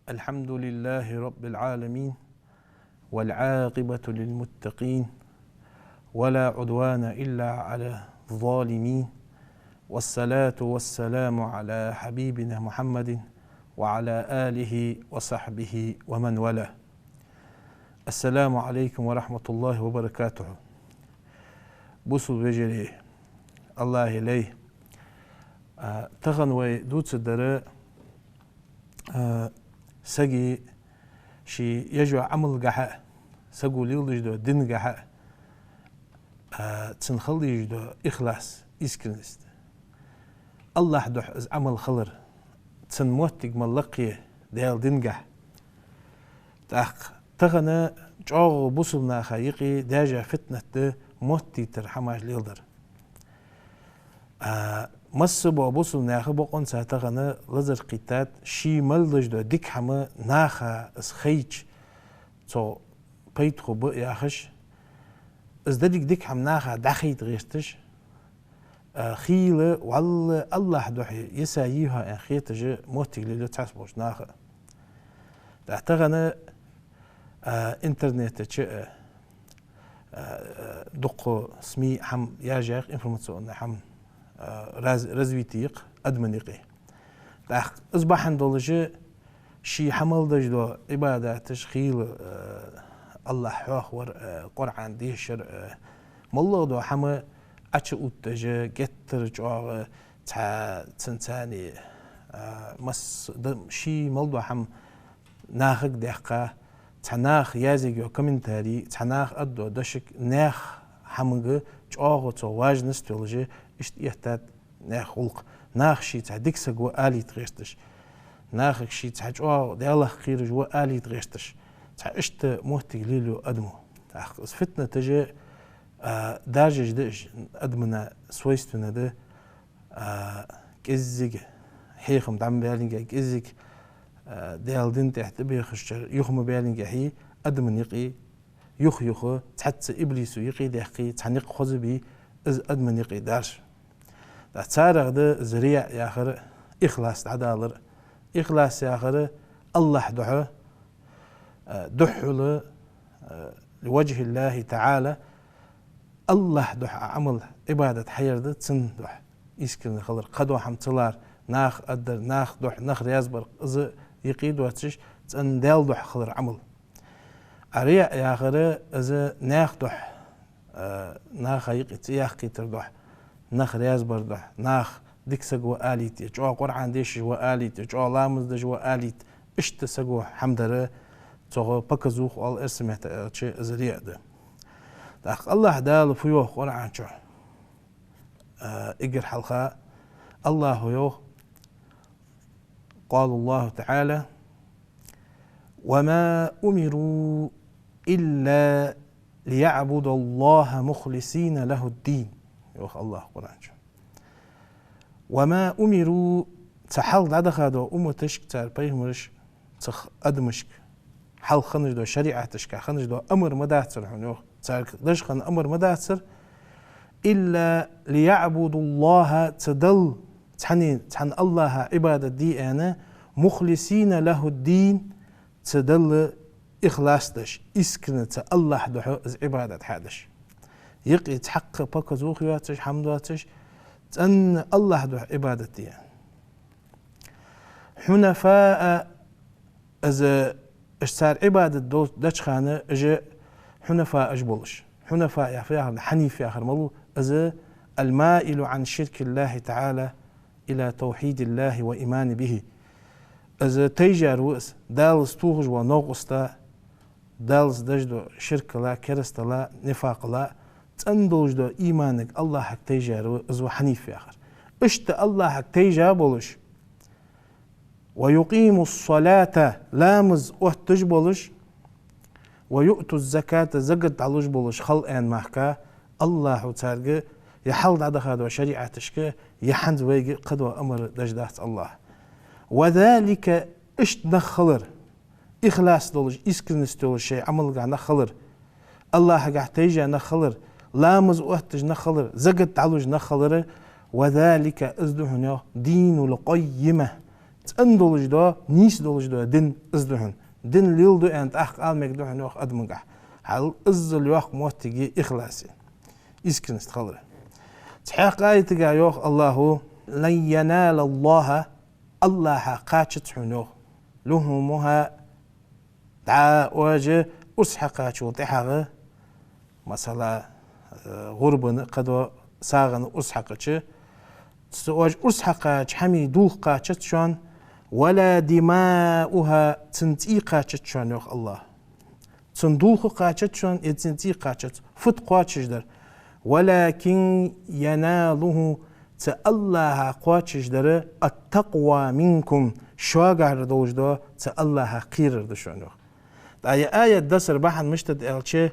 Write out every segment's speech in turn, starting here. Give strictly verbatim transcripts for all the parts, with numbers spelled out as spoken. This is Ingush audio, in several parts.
الحمد لله رب العالمين، والعاقبة للمتقين، ولا عدوان إلا على الظالمين، والصلاة والسلام على حبيبنا محمد وعلى آله وصحبه ومن والاه. السلام عليكم ورحمة الله وبركاته. Бусалба вежарий, АллахӀа лай. А, тахан вай дувцаргдар, а, сага ший еш йола Ӏамалгахьа, саго леладеш дола дингахьа, а, цун хила дезаш дола ихлас, искренность. АллахӀа духьа из Ӏамал хилар, цун моттиг мел лакхъе Даьла дингахьа. ТӀаккха тахан чӀоагӀа бусалба наха юкъе даьша фитнат да моттийтара хӀамаш леладар. А, масса бола бусалба наьха бокъонца тахан лазар кхийттад, ший мел деш дола дика хӀама наха из хайча, цох пайда хургба яхаш, из деррига дика хӀама наха дӀахайта гӀерташ, а, хийла, валлахӀи, АллахӀа духьа йиса йий хьо аьнна хеташ моттиг лелаю цхьаболча наха. ТӀаккха тахан, а, интернета чу, а, а, дукха СМИ хӀама яьхай, информационни хӀама, а, раз-, развитие я-кх адамашта юкъе. ТӀаккха из бахьан долаш ший хӀама мел деш дола Ӏибадаташ хийла, а, АллахӀ хьоахавар, а, Къуръан дешар, а, моллагӀа дола хӀама Ӏочуоттадеш, геттара чӀоагӀа цхьа цунцара, а, масса да-, ший мел дола хӀама нахага даьккха, цхьа наха язъергйола комментарий, цхьа наха аргдола дошик, наьха хӀамага чӀоагӀа цо важность йолаш, иштта эттад наьха гӀулакх. Наха ше цхьа дика саг ва алийта гӀерташ, нахага ше цхьа чӀоагӀа Даьлах кхераш ва алийта гӀерташ, цхьа иштта моттиг лелаю адамо. ТӀаккха из фитнаташ, а, даржаш да уж, адамашта свойственно да, а, кӀеззига хьехам дӀа ма баьллинге, кӀеззига, а, Даьла дина тӀа тӀабехача юха ма баьллингехьа, адамашта юкъе юха-юха цхьацца иблисо юкъе даьккхе, цхьа никъ хоза бе, из адамашта юкъе дарж. ТӀаккха царех да из рияъ яхар, ихлас дӀадалар. Ихлас яхар АллахӀа духьа, а, духхьал, а, لوجه الله تعالى, АллахӀа духьа Ӏамал, Ӏибадат хьаяр да, цун духьа искренне хилар, кхыдола хӀама ца лар, наха аргдар, наха духьа, нах раьза бар, из юкъе доацаш, цӀена Даьла духьа хилар Ӏамал. А рияъ яхар из наьха духьа, а, наха юкъе цӀи яккхийтар духьа, нах раьза бар духьа, нах дика саг ва алийта, чӀоагӀа Къуръан дешаш ва алийта, чӀоагӀа ламаз деш ва алийта, иштта саго хӀама дар, цох показуха оал эрсий меттала аьлча, из рияъ да. ТӀаккха АллахӀ Дала фу йоах Къуръан чу? А, эггара хьалха АллахӀа йоах, قال الله تعالى: وما أمروا إلا ليعبدوا الله مخلصين له الدين. Йоах АллахӀа Къуръан чу. وما أمروا, цу хьалха дӀадаха дола умматашка, цар пайхамарашка, цу адамашка, хьалха хинна дола шариӀаташка хинна дола амар ма дацар хьона, йоах. Царга деш хинна амар ма дацар. إلا ليعبدوا الله, цу Далла, цхьанне, цхьан АллахӀа Ӏибадат де аьнна, مخلصين له الدين, цу Далла ихлас деш, искренне цу АллахӀа духьа из Ӏибадат хьадеш. Юкъе цхьаккха показуха йоацаш, хӀама доацаш, цӀена АллахӀа духьа Ӏибадат де аьнна. حنفاء, из, уж цар Ӏибадат дол-, деча хана, уж хьунафаъаш болаш. Хьунафаъ яхар фу яхар да? Хьаниф яхар малув? Из المائل عن شرك الله تعالى إلى توحيد الله والإيمان به. Из тайжар ва из, Даллаца тохаш вола новкъост, Даллаца деш дола ширкал, керастал, нифакъал, цӀена долаш дола иманага, АллахӀага тайжар ва, из ва хьаниф яхар. Иштта АллахӀага тайжа болаш, ويقيموا الصلاة, ламаз отташ болаш, ويؤتوا الزكاة, закат дӀалуш болаш хила аьнна мара, АллахӀа царга е хьалха дӀадаха дола шариӀаташка, е хӀанз вайга кхыдола амар деш дац АллахӀа. وذلك, иштта нах хилар, ихлас долаш, искренность йолаш шоай Ӏамалгахьа нах хилар, АллахӀагахьа тайжа нах хилар, ламаз отташ нах хилар, закат дӀалуш нах хилар, وذلك, из да хьона, йоах, دين القيمة, цӀена долаш дола, нийса долаш дола дин из да хьона. Дин леладу аьнна тӀаккха ала мегаргда хьона, йоах, адамагахьа. Хьал иззал йоккха моттиг я ихлас, искренность хилар. Цхьаькха аятагахьа йоах АллахӀа: «لن ينال الله», АллахӀа кхачац хьона, йоах, «لحومها», дӀа, ожа урс хьекхачул тӀехьагӀа, масала, э, гӀурбана, кхыдола сагӀана урс хьекхача, цу ожа урс хьекхача хӀамий дулх кхачац шоана, «ولا دماؤها», цун цӀий кхачац шоана, йоах АллахӀа. Цун дулх кхачац шоана, е цун цӀий кхачац. Фуд кхоачашдар? «ولكن يناله», цу АллахӀа кхоачашдар, «التقوى منكم», шугара долаш дола цу АллахӀах кхерар да шоана, йоах. ТӀаккха ер аят доссара бахьан мишта да аьлча,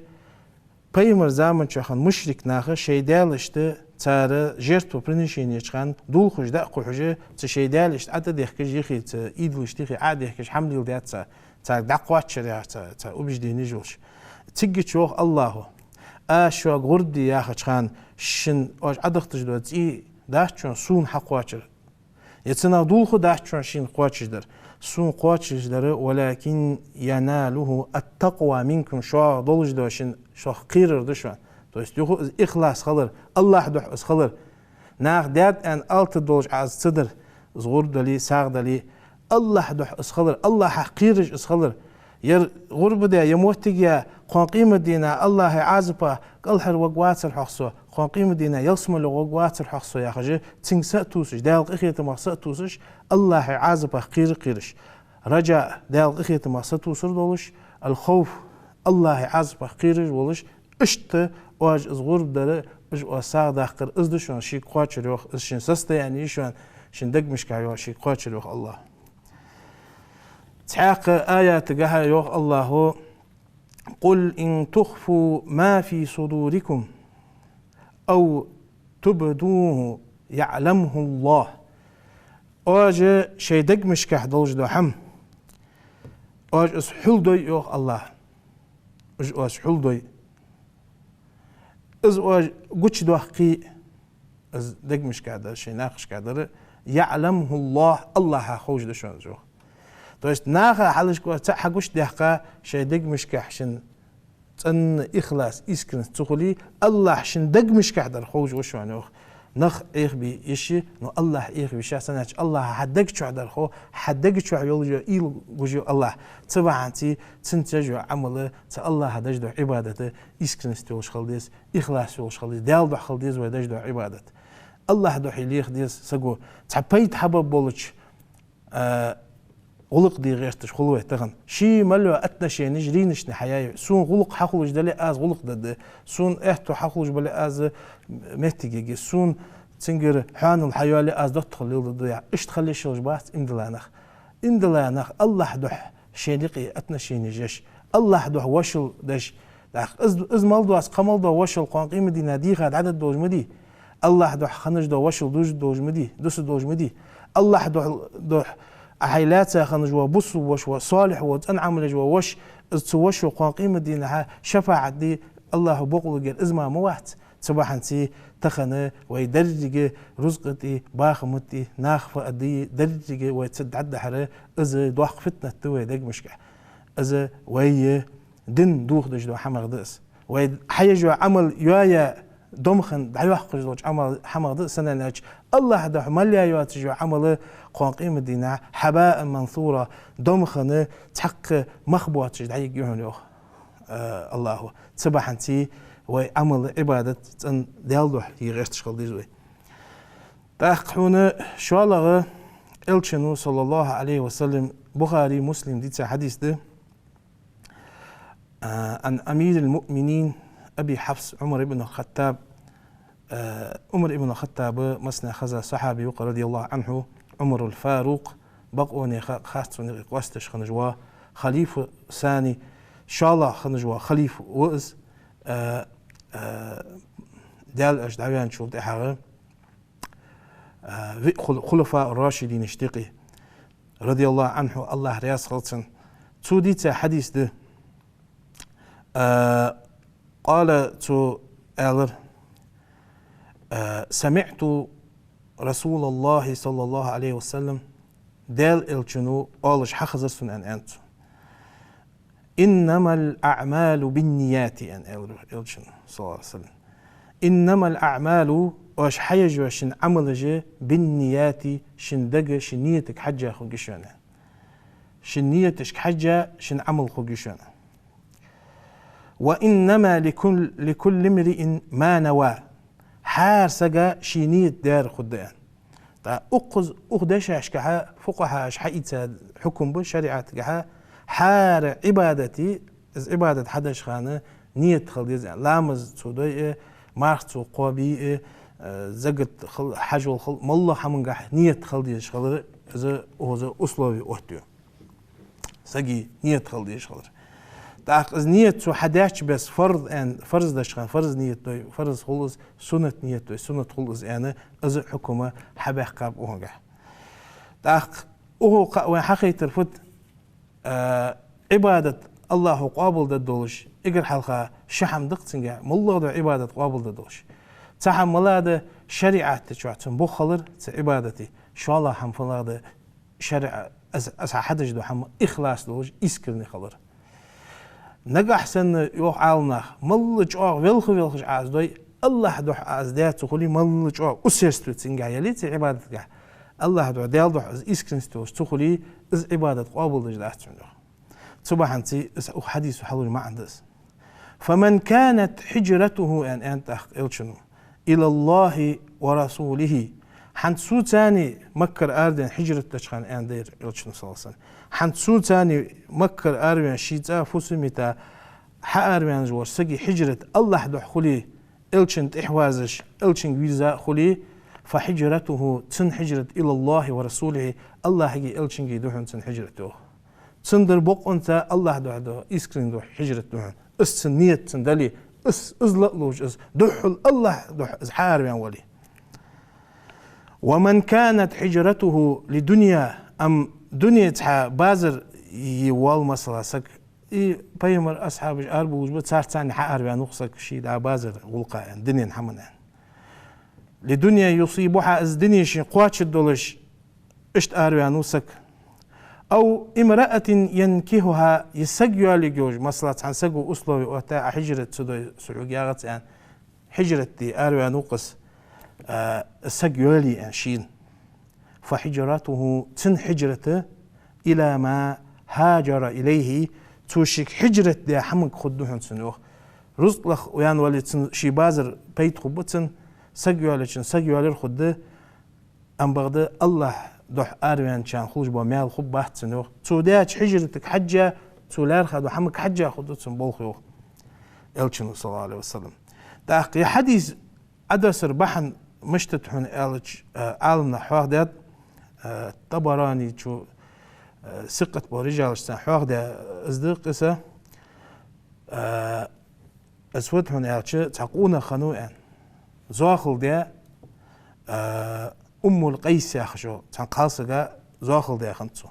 пайхамара заман чухь мушрик наха шоай даьлашта, цар жертвоприношени еча хана дулхаш дӀакхухьаш, цу шоай даьлашта ӀотӀадехкаш, йихи цу идолашта йихи ӀотӀадехкаш хӀама леладаьд цар, царга дӀакхоачашдергда цар, цар убеждени йолаш. Цигга чу йоах АллахӀа: «Аз шуга гӀурба де яхача хана, шун ожа Ӏодахийташ дола цӀий дац шоана сона хьакхоачар, е цунах дулх дац шоана шийна кхоачашдар. Сона кхоачашдар, ولكن يناله التقوى منكم, шугара долаш дола шун, шух кхерар да шоана». То есть юха из ихлас хилар, АллахӀа духьа из хилар. Наха даьд аьнна алатар долаш Ӏа из ца дар, из гӀурба дале, сагӀа дале, АллахӀа духьа из хилар, АллахӀах кхераш из хилар. Ер гӀурба де, ер моттиг я, кхоана къематдийнахьа АллахӀа Ӏазапах кӀалхарваргвацар хьогӀ со, кхоана къематдийнахьа ялсмале гӀоргвацар хьогӀ со, яхаш, цунга са а тувсаш, Даьла къахетамах са а тувсаш, АллахӀа Ӏазапах кхера а кхераш. Раджаъ, Даьла къахетамах сатувсар долаш, аль-хавф, АллахӀа Ӏазапах кхераш волаш, иштта ожа из гӀурба дар, ожа из сагӀа даккхар, из да шоана шийга кхоачар, йоах, из шун состояни я шоана, шун дегашка, йоах, шийга кхоачар, йоах АллахӀа. Цхьаькха аятагахьа йоах АллахӀа: «قل إن تخفوا ما في صدوركم أو تبدوه يعلمه الله». Ожа шоай дегашка долаш дола хӀама, ожа из хьулдой, йоах АллахӀа. Ожа из хьулдой. Из ожа гучадоаккхе, из дегашка дар, шоай накхашка дар, «يعلمه الله», АллахӀа ховш да шоана из, йоах. То есть наха хьалхашка цаӀ хьагучадаьккха, шоай дегашка шун цӀена ихлас, искренность ца хуле, АллахӀа шун дегашка дар ховш ва шоана, йоах. Нах Ӏехабе йиш я, но АллахӀ Ӏехавеш ва, хӀана аьлча АллахӀа хьа дега чу дар хов, хьа дега чу йолаш йола уйла гуш ва АллахӀ. Цу бахьанца цунца еш йола Ӏамал, цу АллахӀа деш дола Ӏибадат искренность йолаш хила деза, ихлас йолаш хила деза, Даьла духьа хила деза вай деш дола Ӏибадат. АллахӀа духьа леха деза саго. Цхьа пайда хьабаргболча, а, гӀулакх де гӀерташ хул вай тахан. Ший мел йола отношенеш рийнашна хьаяьй. Сона гӀулакх хьахулаш дале, аз гӀулакх дергда. Сона аьттув хьахулаш бале, аз моттиг ергья. Сона цунгара хьоанал хьайоале, аз доттагӀал леладергда, яхаш. Иштта хила йиш йолаш бац иман дилла нах. Иман дилла нах АллахӀа духьа шоайла юкъе отношенеш еш, АллахӀа духьа вошал деш. ТӀаккха из, из мел доаца, кхы мел дола вошал кхоана къематдийнахьа дийха дӀадергдолаш ма дий. АллахӀа духьа хинна дола вошал дусаргдолаш ма дий, дусаргдолаш ма дий. АллахӀа духьа, духьа Ӏа хьай лаьца хинна вола бусалба воша, вола салихь вола, цӀена Ӏамал еш вола воша, из цу вошас кхоана къематдийнахьа шафаӀат де АллахӀа бокъо лургьяр из мара ма вац. Цу бахьанца тахан вай деррига рузкъа тӀа, бахама тӀа, наха фу а дий, деррига вай цу дӀадахьара, из доккха фитнат да вай дегашка. Из вай дин дохадеш дола хӀамах да из. Вай хьаеш йола Ӏамал йоаяь домхан дӀайоаккхаш долча Ӏамал, хӀамах да из, хӀана аьлча АллахӀа духьа мел яь йоацаш йола Ӏамал кхоана къематдийнахьа хьабаан мансура, домхан цхьаккха мах боацаш дӀайига я хьона, йоах, а, АллахӀа. Цу бахьанца вай Ӏамал, Ӏибадат цӀена Даьла духьа е гӀерташ хила деза вай. ТӀаккха хьона шоллагӀа Элчано, саллаллахӀу Ӏалайхи ва саллам, Бухари, Муслима дийца хьадис да, а, عن أمير المؤمنين أبي حفص عمر بن الخطاب, а, Ӏумар ибн Хаттаба массанена хеза сахьаби ва-кх, رضي الله عنه, Ӏумарул Фарукъ, бакъонех харцонех къоастадеш хинна вола халифа, сани, шоллагӀа хинна вола халифа ва из, а, а, Даьла Элча дӀаваьнначул тӀехьагӀа, а, виъ хул-, хулафа ар-рашидинашта юкъе, رضي الله عنه, АллахӀ раьза хилва цунна. Цо дийца хьадис да, а, قال, цо аьлар, а: «سمعت رسول الله صلى الله عليه وسلم», Даьла Элчано оалаш хьахезар сона, аьнна, аьннад цо. «إنما الأعمال بالنيات», аьнна, аьлар Элчано, саллаллахӀу ӀалайхӀи ва саллам. «إنما الأعمال», оаш хьаеш йола шун Ӏамалаш, «بالنيات», шун дега, шун ниятага хьежжа хургья шоана. Шун нияташка хьежжа шун Ӏамал хургья шоана. «وإنما لكل، لكل امرئ ما نوى». ХӀара сага ший ният даьр хургда, аьнна. ТӀаккха укхаза, укх дешашкахьа фукъахӀаша хьаийца хьукам ба шариӀатагахьа, хӀара Ӏибадате, из Ӏибадат хьадеш хана ният хила деза, аьнна. Ламаз цо дой а, марха цо кхоабе а, э, закат хила, хьажол хила, моллагӀа хӀамангахьа ният хила дезаш хилар, из укхаза условие оттаю. Сага ният хила дезаш хилар. ТӀаккха из ният цо хьадаьча беса фарз аьнна, фарз деш хана фарз ният дой, фарз хул из, суннат ният дой, суннат хул из аьнна, из хьукам хьабаьккхаб укхангахьа. ТӀаккха укхо кхы вайна хьахайтар фуд, а, Ӏибадат АллахӀа къоабалдергдолаш, эггара хьалха ши хӀама да-кх цунгахьа, моллагӀа дола Ӏибадат къоабалдергдолаш. Цхьа хӀама малагӀа да, шариӀата чу цун бух хилар цу Ӏибадата, шоллагӀа хӀама малагӀа да, шариӀа, из, из хьадеш дола хӀама ихлас долаш, искренне хилар. Нагахьа санна, йоах Ӏаламнаха, моллагӀа чӀоагӀа велха-велхаш Ӏа из дой, АллахӀа духьа Ӏа из даь ца хуле, моллагӀа чӀоагӀа усердство цунгахьа яле цу Ӏибадатагахьа, АллахӀа духьа, Даьла духьа из искренность долаш ца хуле, из Ӏибадат къоабалдеш дац цун, йоах. Цу бахьанца из укх хьадисо хьалуш маӀан да из. «فمن كانت هجرته», аьнна, аьннад тӀаккха Элчано, «إلى الله ورسوله». ХӀанз цо царна Маккара араваьнна хьижрат деча хана аьнна дар Элчано, саллаллахӀу ӀалайхӀи ва саллам. ХӀанз цо царна Маккара араваьнна ший цӀа фусам йита хьаараваьнна волча сага хьижрат АллахӀа духьа хуле, Элчанна тӀехьавазаш, Элчанга вийрза а хуле, «فهجرته», цун хьижрат, «إلى الله ورسوله», АллахӀагеи Элчангеи да хьона цун хьижрат, йоах. Цун дар бокъонца АллахӀа духьа да, искренне да хьона хьижрат, да хьона. Из цун ният цун дале, из, из ла а луш, из духхьал АллахӀа духьа из хьаараваьнна вале. «ومن كانت هجرته لدنيا», амма дуне цхьа базар е воал, масала, саг, и пайхамара асхьабаш арабувлаш ба, царца цхьана хьаараваьнна ва-кх саг, ший да базар гӀулакха аьнна, дунен хӀаман аьнна. «لدنيا يصيبها», из дуне шийна кхоачаргдолаш, иштта араваьнна ва саг. «أو امرأة ينكحها», е саг йоалаергйолаш, масала, цхьан саго условие оттаяь, Ӏа хьижрат ца дой, со хьога ягӀац аьнна, хьижрат де араваьнна ва-кх из, а, саг йоалае аьнна шийна. «فهجرته», цун хьижрат, «إلى ما هاجر إليه», цо шийга хьижрат даь хӀаманга хургда хьона цун, йоах. РузкъагӀа ваьнна вале цун ший базар пайда хургба цунна, саг йоалаечунна саг йоалаяр хургда, амма бакъда АллахӀа духьа араваьнначарна хулаш бола маьл хургбац цунна, йоах. Цо даьча хьижратага хьежжа, цо лаьрхӀа дола хӀамага хьежжа хургда цунна болх, йоах Элчано, саллаллахӀу ӀалайхӀи ва саллам. ТӀаккха ер хьадис Ӏодоссара бахьан мишта да хьона аьлча, а, Ӏаламнаха хьоахадаьд, а, ТӀабарани чу, а, сикъат бола рижалашца хьоахадаь из да къисса, а, из фуд хьона аьлча, цхьа къонах хиннав аьнна, зоахал даь, а, Уммул Къайс яхаш йола цхьан кхалсага зоахал даь хиннад цо.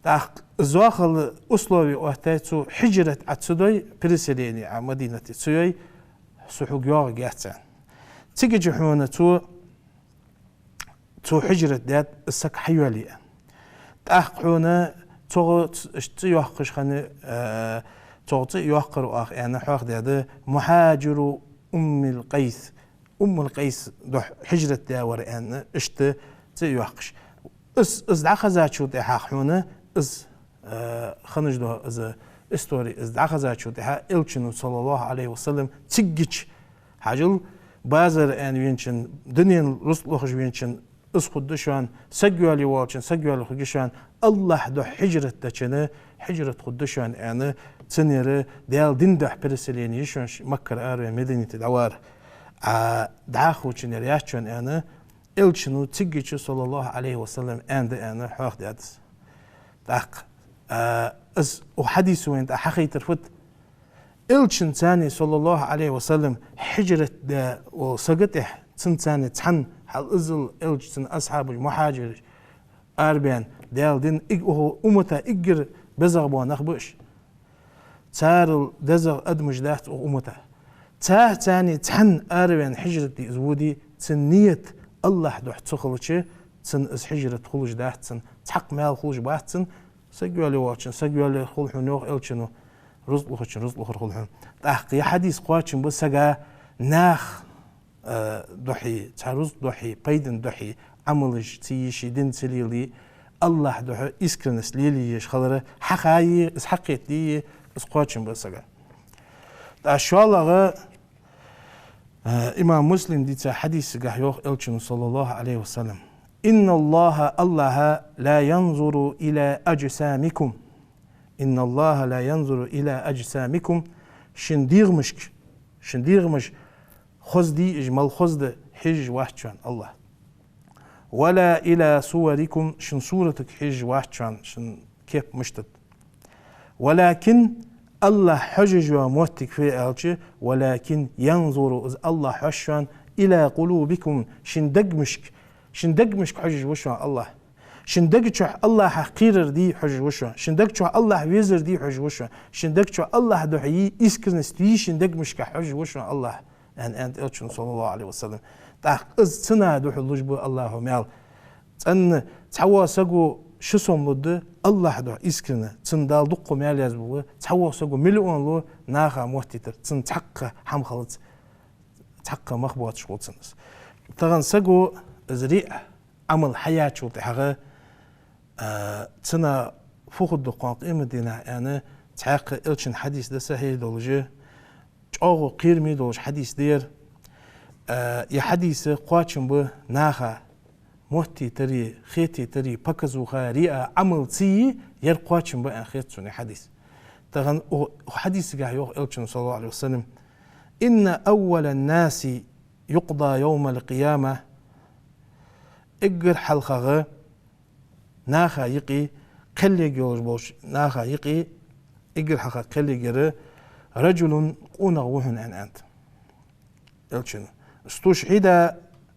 ТӀаккха зоахала условие оттаяь, цо хьижрат Ӏа ца дой, переселение Ӏа Мадинате ца йой, со хьога йоагӀаргьяц аьнна. Цигача хьона цо, цо хьижрат даьд, из саг хьайоалае аьнна. ТӀаккха хьона цох ц-, цӀи йоаккхаш хиннай, э, цох цӀи йоаккхар оаха аьнна хьоахадаьд, «مهاجر أم القيس», Уммул Къайса духьа хьижрат даь вар аьнна, иштта цӀи йоаккхаш. Из, из дӀахезачул тӀехьагӀа хьона, из, э, хиннаш дола из истори, из дӀахезачул тӀехьагӀа Элчано, саллаллахӀу ӀалайхӀи ва саллам, цигача, хьажал, базар аьнна веначун, дунен рузкъа лохаш веначун из хургда шоана, саг йоалае волчун саг йоалаяр хургья шоана, АллахӀа духьа хьижрат дечун хьижрат хургда шоана аьнна, цуннера Даьла дина духьа переселение я шоана, ш-, Маккара араваьнна Мадинате дӀавар, а, дӀахо цуннера яц шоана аьнна, Элчано цигача, саллаллахӀу ӀалайхӀи ва саллам, аьннад аьнна хьоахадаьд из. ТӀаккха, а, из укх хьадисо вайна тӀа хьахайтар фуд? Элчанца, саллаллахӀу ӀалайхӀи ва саллам, хьижрат даь вола сага тӀехьа, цунца цхьана хьал иззал Элча, цун асхьабаш, мухьажираш, арабаьнна, Даьла дина иг-, укх уммата эггара безагӀа бола нах ба уж. Царел дезагӀа адамаш дац укх уммата. Царца цхьана араваьнна хьижрат де из воде, цун ният АллахӀа духьа ца хилча, Цунна из хьижрат хулаш дац цунна, цхьаккха маьл хулаш бац цунна, саг йоалае волчун саг йоалаяр хул хьона, йоах Элчано, рузкъа лохачун рузкъа лохар хул хьона. ТӀаккха ер хьадис кхоачам ба сага нах, э, духьа, цхьа рузкъа духьа, пайдан духьа Ӏамалаш ца е, ший дин ца лелае, АллахӀа духьа искренность лелае езаш хилар хьахае, из хьакхетаде, из кхоачам ба сага. ТӀаккха шоллагӀа, э, имам Муслима дийцача хьадисагахь йоах Элчано, صلى الله عليه وسلم: «إن الله, АллахӀ, لا ينظر إلى أجسامكم. إن الله لا ينظر إلى أجسامكم». Шун дегӀамашка, шун дегӀамаш хоза дий уж, мел хоза да, хьежаш вац шоана АллахӀ. «ولا إلى صوركم», шун суратага хьежаш вац шоана, шун кеп мишта да. «ولكن», АллахӀ хьожаш йола моттиг фу я аьлча, «ولكن ينظر», из АллахӀ хьож шоана, «إلى قلوبكم», шун дегӀамашка, шун дегӀамашка хьожаш ва шоана АллахӀ. Шун дега чу АллахӀах кхерар дий хьожаш ва шоана, шун дега чу АллахӀ везар дий хьожаш ва шоана, шун дега чу АллахӀа духьа е искренность дий шун дегӀамашка хьожаш ва шоана АллахӀ, аьнна, аьннад Элчано, صلى الله عليه وسلم. ТӀаккха из цунна духьал луш ба АллахӀа маьл. ЦӀена цхьавола саго ши сом лургда АллахӀа духьа искренне, цунна Дала дукха маьл язбу, цхьавола саго миллион лу наха моттийтар, цунна цхьаккха хӀама хилац, цхьаккха мах боацаш хул цунна из. Тахан саго из риа Ӏамал хьаяьчул тӀехьагӀа, а, цунна фу хургда кхоана къематдийнахьа аьнна, цхьаькха Элчан хьадис да сахьихь долаш, чӀоагӀа кхераме долаш хьадис да ер. А, ер хьадис кхоачам ба наха моттийтари, хетийтари, показуха, риа Ӏамал ца е, ер кхоачам ба аьнна хет сона ер хьадис. Тахан укх хьадисагахь йоах Элчано, صلى الله عليه وسلم: «إن أول الناس يقضى يوم القيامة». Эггара хьалхагӀа наха юкъе кхел ергйолаш болча наха юкъе эггара хьалха кхел ергьяр رجل, къонах ва хьона, аьнна, аьннад Элчано. «استشهد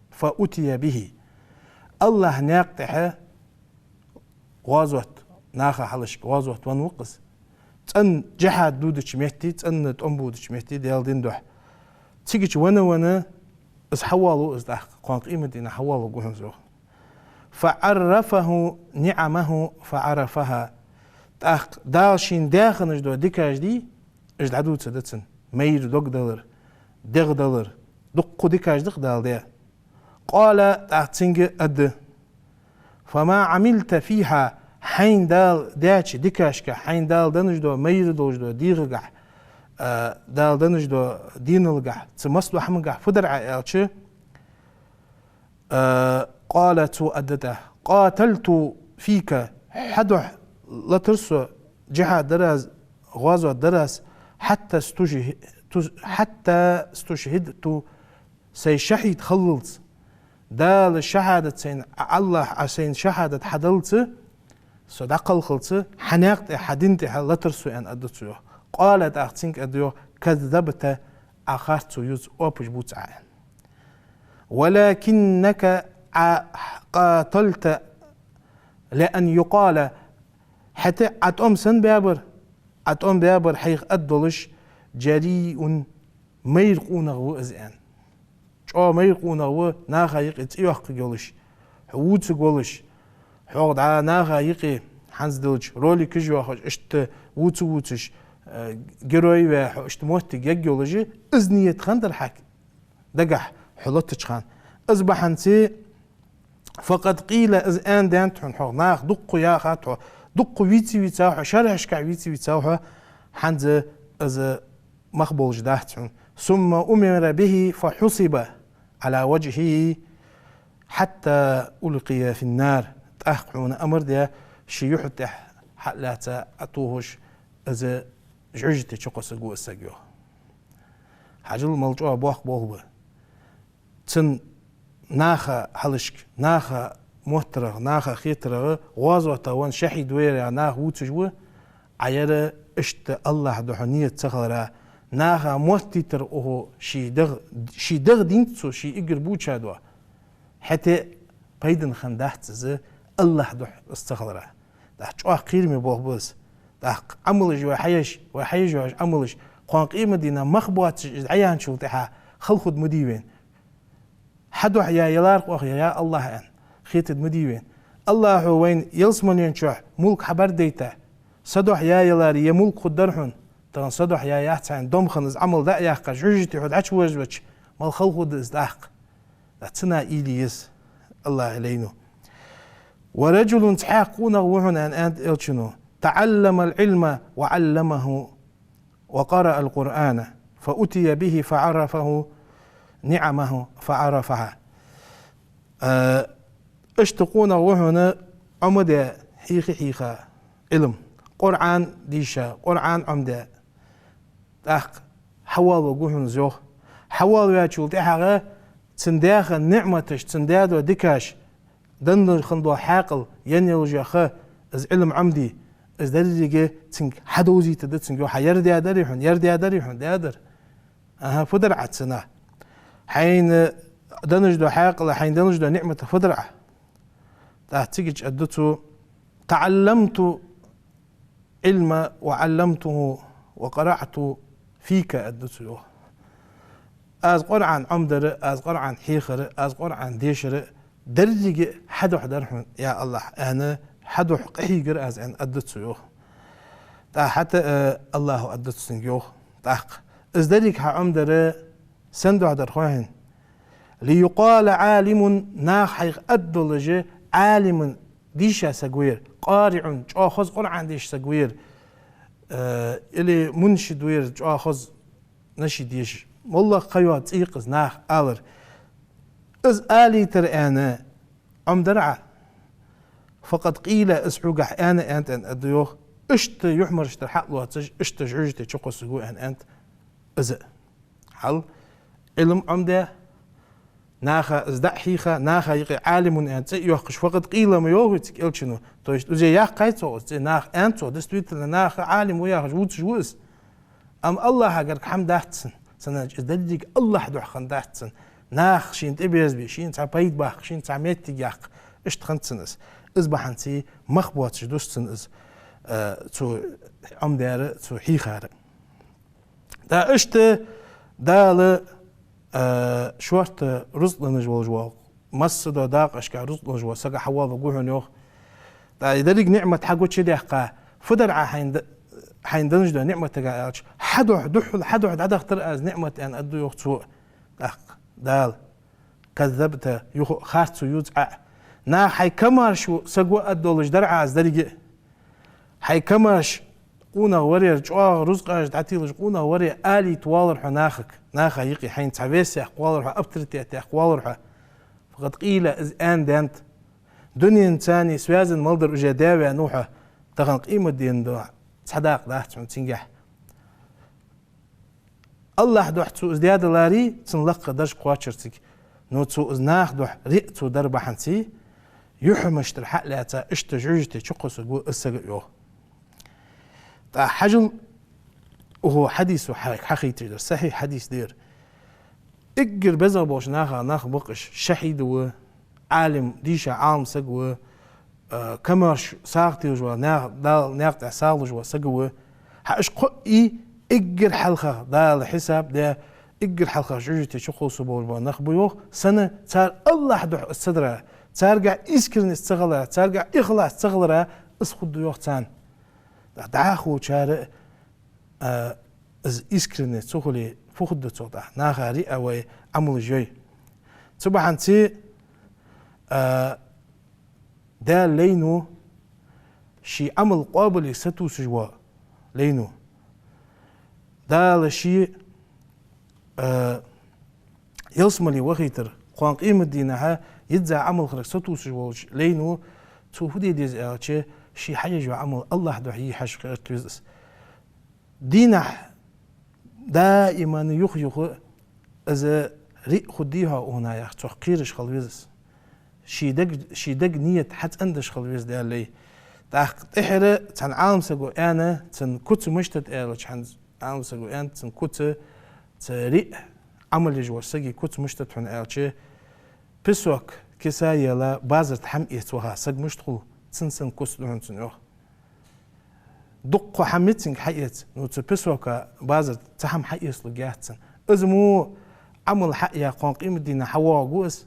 فأتي به». АллахӀа наькъа тӀа гӀазот, наха хьалхашка гӀазот венна ва-кх из. ЦӀена джихӀад дувцача метте, цӀена тӀом бувцача метте Даьла дина духьа. Цигача венна-венна из хьавоалаву из тӀаккха, кхоана къематдийнахьа хьавоалаву хьона из, йоах. «فعرفه نعمه فعرفها». ТӀаккха Дала шийна даь хинна дола дикаш дий, уж дӀадувцаргда цунна. Майра дог далар, дегӀ далар, дуккха дикаш да-кх Дала даь. «قال», тӀаккха цунга аргда: «فما عملت فيها», хьайна Дала даьча дикашка, хьайна Дала денна дола, майра долаш дола дегӀагахь, а, Дала денна дола деналгахь, цу массадолча хӀамангахь фу дир Ӏа аьлча, а, «قال», цо аргда тӀаккха: «قاتلت فيك», хьа духьа латар со, джихӀад дир аз, гӀазот дир аз, «حتى استشه-، تس-، حتى استشهدت», сай шахӀид хиллалца, Дала шахӀадат сайна, АллахӀа сайна шахӀадат хьадаллалца, со дӀакхалхалца, хьа наькъа тӀа, хьа дина тӀа латар со, аьнна, аргда цо, йоах. «قال», тӀаккха цунга аргда, йоах: «كذبت», Ӏа харцо ювц, оапаш бувц Ӏа, аьнна. «ولكنك», Ӏа «قاتلت لأن يقال», хӀаьта Ӏа тӀом сенна баьбар, Ӏа тӀом баьбар хьайх аргдолаш: «جريء», майра къонах ва из, аьнна. ЧӀоагӀа майра къонах ва, наха юкъе цӀи йоаккхаргйолаш, хьо вувцаргволаш, хьох дӀа наха юкъе хӀанз делча роликаш йоахаш, иштта вувца-вувцаш, э, герой ваь хьо, иштта моттиг ергйолаш, из нийят хиннадар хьа дагахь хьо латтача хана. Из бахьанца, «فقد قيل», из аьнна даьннад хьона хьох, наха дукха яхад хьо, дукха вийца-вийцав хьо, шархьашка вийца-вийцав хьо, хӀанз из мах болаш дац хьона. «ثم أمر به فحصب على وجهه حتى ألقي في النار». ТӀаккха хьона амар даь, ший юхь тӀа хьа а лаьца, Ӏотохаш, из жожагӀате чукхоссаргва из саг, йоах. Хьажал, мел чӀоагӀа боккха болх ба. Цун наха хьалхашка, наха моттарах, наха хетарах, гӀазота венна шахӀид вар яха нах вувцаш ва, Ӏа ер иштта АллахӀа духьа нийят ца хилара, наха моттийтар укхо ший дегӀ, ший дегӀ динца цо, ший эггара бувча дола. ХӀаьта пайдана хиннадац из АллахӀа духьа из ца хилара. ТӀаккха чӀоагӀа кхераме болх ба из. ТӀаккха Ӏамалаш вай хьаеш, вай хьаеш йола Ӏамалаш, кхоана къематдийнахьа мах боацаш из дӀаяьнначул тӀехьагӀа хала хургда ма дий вайна. Хьа духьа я ялар-кх оаха, я АллахӀ, аьнна. Кхетаде ма дий вайна. АллахӀа вайна ялсмален чу мулк хьабӀаргадайта, са духьа яь яларе, ер мулк хургдар хьона, тахан са духьа яь яц хьайна, домхан из Ӏамал дӀа а яьккха, жӀужате хьо дӀачувожавича, мел хала хургда из тӀаккха. ТӀаккха цунах уйла е еза, АллахӀа лайно. «ورجل», цхьаькха къонах ва хьона, аьннад Элчано, «تعلم العلم وعلمه وقرأ القرآن فأتي به فعرفه نعمه فعرفها». Э, иштта къонах ва хьона Ӏомадаь, хьийха-хьийха Ӏилма, Къуръан дийша, Къуръан Ӏомадаь, тӀаккха хьавоалаваргва хьона из, йоах. Хьавоалаваьчул тӀехьагӀа цунна даь хинна ниӀматаш, цунна даь дола дикаш, денна хинна дола хьаькъал, енна йола ха, из Ӏилма Ӏомаде, из деррига цунга хьадовзийтаргда цунга, йоах. Хьа, ер даьдарий хьона, ер даьдарий хьона, даьдар. Аха, фу дар Ӏа цунах? Хьайна денна дола хьаькъал, хьайна денна дола ниӀмат фу дар Ӏа? ТӀаккха цигача аргда цо: «تعلمت العلم وعلمته وقرأت فيك», аргда цо, йоах. Аз Къуръан Ӏомадар, аз Къуръан хьехар, аз Къуръан дешар деррига хьа духьа дар хьона, я АллахӀ, аьнна, хьа духьа къахьийгар аз, аьнна, аргда цо, йоах. ТӀаккха хӀаьта, э, АллахӀа аргда цунга, йоах, тӀаккха: из деррига хьа Ӏомадар сен духьа дар хой хьона? «ليقال عالم», наха хьайх аргдолаш, Ӏалимун, дийша саг ва ер, «قارئ», чӀоагӀа хоза Къуръан деша саг ва ер, э, или муншид ва ер, чӀоагӀа хоза нашид еш, моллагӀа кхыйола цӀи я-кх из, наха алар. Из алийтар, аьнна, Ӏомадар Ӏа? «فقد قيل», из хьогахьа аьнна, аьннад, аьнна, аргда, йоах. Иштта юхьмаршта тӀара хьа а лоацаш, иштта жӀужате чукхоссаргва, аьнна, аьннад из. Хьал, Ӏилма Ӏомадаь, наха из дӀа а хьийха, наха юкъе Ӏалимун аьнна цӀи а йоаккхаш, «فقد قيل» ма йоахий цига Элчано. То есть, уже яьккхай цо из цӀи, наха аьннад цох, действительно, наха Ӏалим ва яхаш вувцаш ва из. Амма АллахӀагара хӀама дац цун, цунна из деррига АллахӀа духьа хиннадац цун. Наха шийна тӀаберзабе, шийна цхьа пайда баккха, шийна цхьа моттиг яккха, иштта хиннад цун из. Из бахьанца мах боацаш дус цун из, э, цо Ӏомадаьр, цо хьийхар. ТӀаккха иштта Дала, э, шортта рузкъ ланаш волаш вола, массадолча дакъашка рузкъ ланаш вола саг хьавоалаваргва хьона, йоах. ТӀаккха из деррига ниӀмат хьагучадаьккха, фу дар Ӏа хьайна д-, хьайна денна дола ниӀматагахьа аьлча, хьа духьа духьал, хьа духьа дӀадахийтар аз ниӀмат, аьнна, аргда, йоах, цо. ТӀаккха Дала: «كذبت», юха а харцо ювц Ӏа. Наха хьай камаьрша саг ва аргдолаш дар Ӏа из деррига а. Хьай камаьрша къонах вар ер, чӀоагӀа рузкъаш дӀателаш къонах вар ер алийта воаллар хьо нахага, наха юкъе хьайна цхьа вес яккха воаллар хьо, авторитет яккха воаллар хьо. «فقد قيل», из аьнна даьннад. Дунен цани связан мел дар уже даь ваьннав хьо, тахан къематдийнахьа цхьа дакъа дац хьона цунгахьа. АллахӀа духьа цо из даь даларе, цун лакха дарж кхоачар цига. Но цо из наха духьа риъ цо дар бахьанца, юхьмаршта тӀара хьа а лаьца, иштта жӀужате чукхоссаргва из саг а, йоах. ТӀаккха хьажал, укх хьадисо хьа-, хьахайташ дар, сахьихь хьадис да ер. Эггара безагӀа болча нахах нах ба-кх уж: шахьид ва, Ӏалим, дийша Ӏалам саг ва, э, камаьрша сагӀа телаш вола, наьха, Дала наькъа тӀа сагӀа луш вола саг ва. Хьа, уж кхоъ а эггара хьалха Дала хьисап даь, эггара хьалха жӀужате чукхоссаргболаш бола нах ба, йоах. Сенна? Цар АллахӀа духьа из ца дара, царгахьа искренность ца хилара, царгахьа ихлас ца хилара из хургда, йоах, царна. ДӀахо волчар а, из искренность ца хуле, фу хургда цох тӀаккха? Наха риъ а вай Ӏамалаш йой. Цу бахьанца, а, Даьла лайно ший Ӏамал къоабалъе сатувсаш вола лайно. Дала ше, а, ялсмале вахийтар, кхоана къематдийнахьа йизза Ӏамал хиларга сатувсаш волча лайно, цо фу де деза аьлча, ше хьаеш йола Ӏамал АллахӀа духьа е хьажа гӀерта веза из. Дийнахьа даиман юха-юха из риъ хургдий хьона, яхаш, цох кхераш хила веза из. Ший дег, ший дега нийят хьацӀендеш хила веза, Даьла лай. ТӀаккха тӀехьара цхьан Ӏалам саго аьннад, цун куц мишта да аьлча, хӀанз Ӏалам саго аьннад, цун куц, цу риъ Ӏамал еш волча сага куц мишта да хьона аьлча, песок киса яьлла, базар тӀа хӀама эца ваха саг мишта хул, цун санна куц да хьона цун, йоах. Дуккха хӀама я цунга хьаэца, но цу песока базар тӀа цхьа хӀама хьаэцалургьяц цунна. Из мо Ӏамал хьаяь, кхоана къематдийнахьа хьавоагӀаргва из.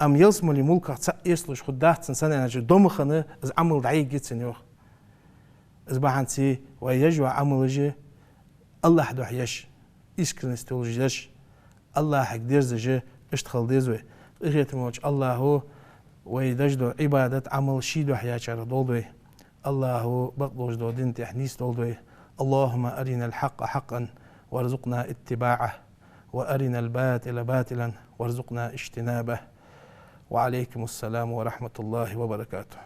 Амма ялсмале мулках цхьа эсалуш хургдац цунна, сенна аьлча домахана из Ӏамал дӀайигги цунна, йоах. Из бахьанца вай еш йола Ӏамалаш Аллахӏа духьа еш, искренность йолаш еш, Аллахӏага дерзаш, иштта хила деза вай. Къахетаме волча Аллахӏо вай деш дола Ӏибадат, Ӏамал ший духьа яьчарех долда вай. Аллахӏо бакъдолаш дола дина тӀа нийсдолда вай. اللهم أرنا الحق حقا وارزقنا اتباعه، وأرنا الباطل باطلا وارزقنا اجتنابه. وعليكم السلام ورحمة الله وبركاته.